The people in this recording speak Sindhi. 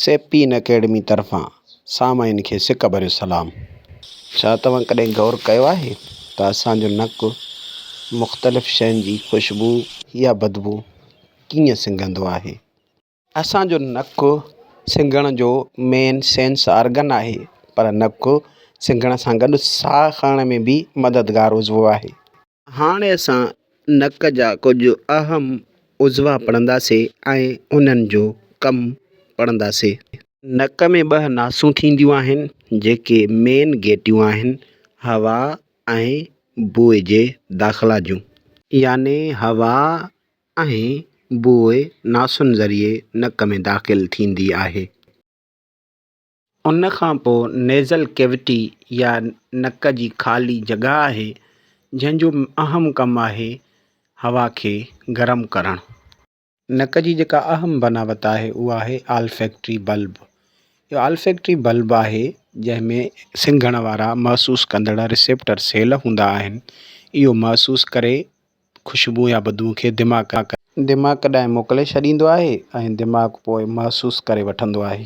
سيپين اڪيڊمي طرفان سامعين کي سڪ ڀريو سلام. ڇا توهان ڪڏهن غور ڪيو آهي ته اسان جو نڪ مختلف شين جي خوشبو يا بدبو ڪيئن سنگهندو آهي؟ اسان جو نڪ سنگهڻ جو مين سينس آرگن آهي پر نڪ سنگهڻ سان گڏ ساهه کڻڻ ۾ به مددگار عضوو آهي. هاڻي اسان نڪ جا ڪجهه اهم عضوا پڙهنداسين ۽ انهن جو ڪم پڙهنداسين. نڪ ۾ ٻه ناسون ٿينديون آهن جيڪي مين گيٽيون آهن هوا ۽ بوء جي داخلا جون. يعني هوا ۽ بوء ناسن ذريعي نڪ ۾ داخل ٿيندي آهي. ان کان پوء نيزل ڪيوٽي يا نڪ جي خالي جڳهه آهي، جنهن جو اهم ڪم آهي هوا کي گرم ڪرڻ. نڪ جي جيڪا اهم بناوت آهي اها آهي آلفيڪٽري بلب. اهو آلفيڪٽري بلب آهي جنهن ۾ سنگهڻ وارا محسوس ڪندڙ رسيپٽر سيل هوندا آهن. اهو محسوس ڪري خوشبو يا بدبو کي دماغ دماغ ڏانهن موڪلي ڇڏيندو آهي ۽ دماغ پوء محسوس ڪري وٺندو آهي.